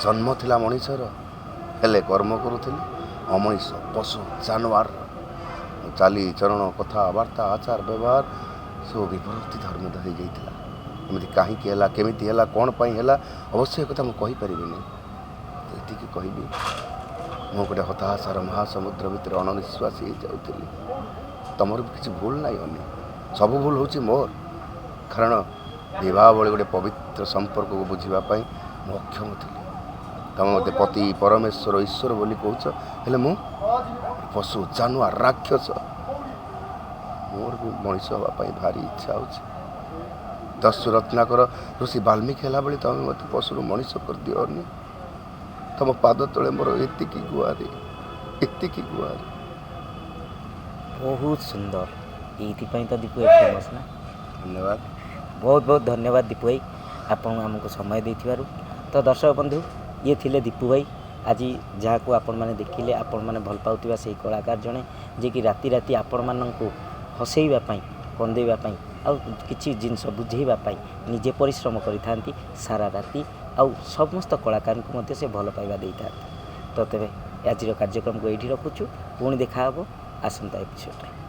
ଜନ୍ମ ଥିଲା ମଣିଷର, ହେଲେ କର୍ମ କରୁଥିଲି ଅମଣିଷ, ପଶୁ, ଜାନୁଆରର। ମୋ ଚାଲି ଚରଣ, କଥାବାର୍ତ୍ତା, ଆଚାର ବ୍ୟବହାର ସବୁ ବିପରୀତ ଧର୍ମିତ ହେଇଯାଇଥିଲା। ଏମିତି କାହିଁକି ହେଲା, କେମିତି ହେଲା, କ'ଣ ପାଇଁ ହେଲା, ଅବଶ୍ୟ ଏ କଥା ମୁଁ କହିପାରିବିନି। ଏତିକି କହିବି, ମୁଁ ଗୋଟେ ହତାଶାର ମହାସମୁଦ୍ର ଭିତରେ ଅଣନିଶ୍ୱାସୀ ହେଇଯାଉଥିଲି। ତମର ବି କିଛି ଭୁଲ ନାହିଁ ଅନି, ସବୁ ଭୁଲ ହେଉଛି ମୋର। କାରଣ ବିବାହ ଭଳି ଗୋଟେ ପବିତ୍ର ସମ୍ପର୍କକୁ ବୁଝିବା ପାଇଁ ମୁଁ ଅକ୍ଷମ ଥିଲି। ତମେ ମୋତେ ପତି, ପରମେଶ୍ୱର, ଈଶ୍ୱର ବୋଲି କହୁଛ, ହେଲେ ମୁଁ ପଶୁ, ଜାନୁଆର, ରାକ୍ଷସ। ମୋର ବି ମଣିଷ ହେବା ପାଇଁ ଭାରି ଇଚ୍ଛା ହେଉଛି। ଦସ୍ୟୁ ରତ୍ନାକର ଋଷି ବାଲ୍ମୀକି ହେଲା ଭଳି ତମେ ମୋତେ ପଶୁରୁ ମଣିଷ କରିଦିଅନି। ତମ ପାଦ ତଳେ ମୋର ଏତିକି ଗୁହାରି, ଏତିକି ଗୁହାରି। ବହୁତ ସୁନ୍ଦର। ଏଇଥିପାଇଁ ତ ଦୀପୁ ଭାଇ ଫେମସ୍ ନା? ଧନ୍ୟବାଦ। ବହୁତ ବହୁତ ଧନ୍ୟବାଦ ଦୀପୁ ଭାଇ, ଆପଣ ଆମକୁ ସମୟ ଦେଇଥିବାରୁ। ତ ଦର୍ଶକ ବନ୍ଧୁ, ଇଏ ଥିଲେ ଦୀପୁ ଭାଇ। ଆଜି ଯାହାକୁ ଆପଣମାନେ ଦେଖିଲେ, ଆପଣମାନେ ଭଲ ପାଉଥିବା ସେଇ କଳାକାର ଜଣେ, ଯିଏକି ରାତି ରାତି ଆପଣମାନଙ୍କୁ ହସେଇବା ପାଇଁ, କନ୍ଦେଇବା ପାଇଁ ଆଉ କିଛି ଜିନିଷ ବୁଝେଇବା ପାଇଁ ନିଜେ ପରିଶ୍ରମ କରିଥାନ୍ତି ସାରା ରାତି, ଆଉ ସମସ୍ତ କଳାକାରଙ୍କୁ ମଧ୍ୟ ସେ ଭଲ ପାଇବା ଦେଇଥାନ୍ତି। ତ ତେବେ ଆଜିର କାର୍ଯ୍ୟକ୍ରମକୁ ଏଇଠି ରଖୁଛୁ। ପୁଣି ଦେଖାହେବ ଆସନ୍ତା ଏପିସୋଡ଼ରେ।